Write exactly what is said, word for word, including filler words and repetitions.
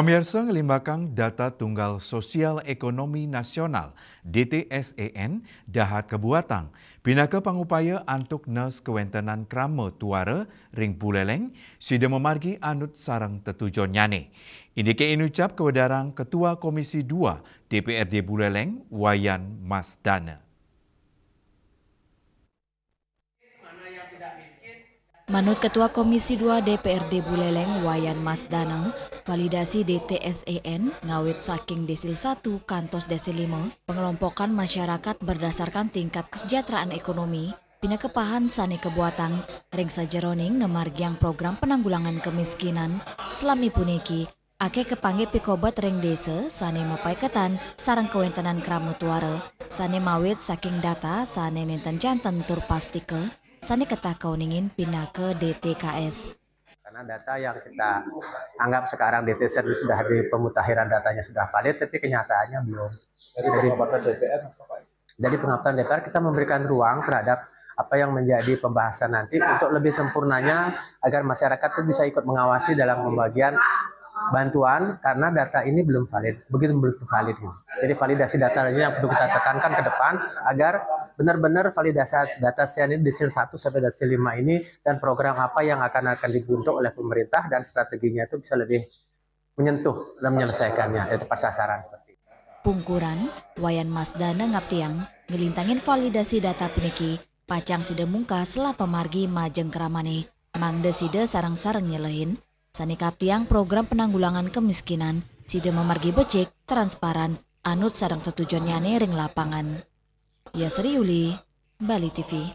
Pamirsa, ngelimbakang data tunggal sosial ekonomi nasional, D T S E N, dahat kabuatang pinaka pangupaya antuk nes kawentenan krama tuara ring Buleleng, sida mamargi anut sareng tetujonnyané. Indiké inucap kawedarang Ketua Komisi dua D P R D Buleleng, Wayan Masdana. Manut Ketua Komisi dua D P R D Buleleng, Wayan Masdana, validasi D T S E N ngawit saking desil satu kantos desil lima, pengelompokan masyarakat berdasarkan tingkat kesejahteraan ekonomi, pinaka pahan sané kabuatang ring sajeroning ngamargiang program penanggulangan kemiskinan. Salami puniki, akéh kapanggih pikobet ring désa sané mapaiketan sareng kawentenan krama tuara sané mawit saking data sané nénten janten tur pastika sané ketah kauningin pinaka D T K S. Karena data yang kita anggap sekarang D T S itu sudah di pemutahiran datanya sudah valid, tapi kenyataannya belum. Jadi, pengobatan D P R apa, Pak? Dari pengabdian D P R, kita memberikan ruang terhadap apa yang menjadi pembahasan nanti untuk lebih sempurnanya agar masyarakat itu bisa ikut mengawasi dalam pembagian bantuan karena data ini belum valid, begitu belum valid. Jadi validasi data ini yang perlu kita tekankan ke depan agar benar-benar validasi data sian ini desil satu sampai desil lima ini dan program apa yang akan akan dibentuk oleh pemerintah dan strateginya itu bisa lebih menyentuh dan menyelesaikannya, ya, tepat sasaran. Pungkuran, Wayan Masdana ngaptiang, nglintangin validasi data puniki, pacang sida mungkah sela pamargi majeng kramané, mangda sida sareng-sareng nyelehin, sané kaptiang program penanggulangan kemiskinan, sida mamargi becik, transparan, anut sareng tetujonnyané ring lapangan. Yasri Yuli, Bali T V.